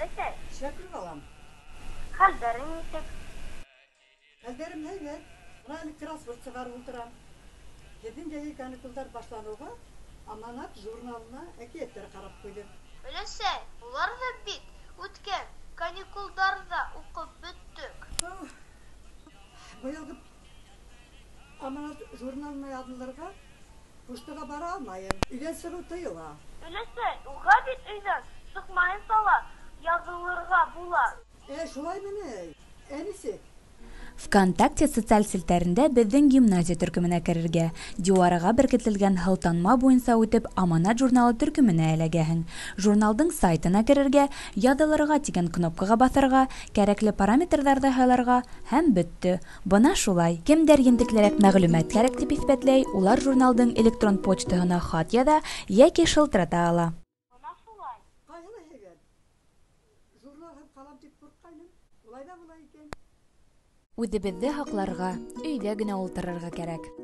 Өләсәй? Шәкүр балам. Хәлдәрең нисек? Хәлдәрем һәйбәт. Бына әле кроссворд сығарып ултырам. Һеҙҙең йәйге каникулдар башланыуға Аманат журналына әкиәттәр ҡарап ҡуйҙым. Өләсәй, уларҙы бит үткән каникулдарҙа уҡып бөттөк. Быйылғы Аманат журналына яҙылырға почтаға бара алмайым. Өйҙән сығыу тыйыла. Өләсәй, уға бит өйҙән сыҡмайынса ла яҙылырға була. Ә, шулаймы ни? Ә нисек? ВКонтакте социаль селтәрендә беҙҙең гимназия төркөмөнә керергә, диуарға беркетелгән һылтанма буйынса үтеп, Аманат журналы төркөмөнә эләгәһең. Журналдың сайтына керергә, Яҙылырға тигән кнопкаға баҫырға, кәрәкле параметрҙарҙы һайларға һәм бөттө. Бына шулай. Кемдәр ентеклерәк мәғлүмәт кәрәк тип иҫбәтләй, улар журналдың электрон почтаһына хат яҙа йәки шылтырата ала. Бына шулай. Ҡайһылай һәйбәт. Журнал һәм ҡалам тип ҡурҡҡайным. Улай ҙа була икән. Үҙебеҙҙе һаҡларға, өйҙә генә ултырырға кәрәк.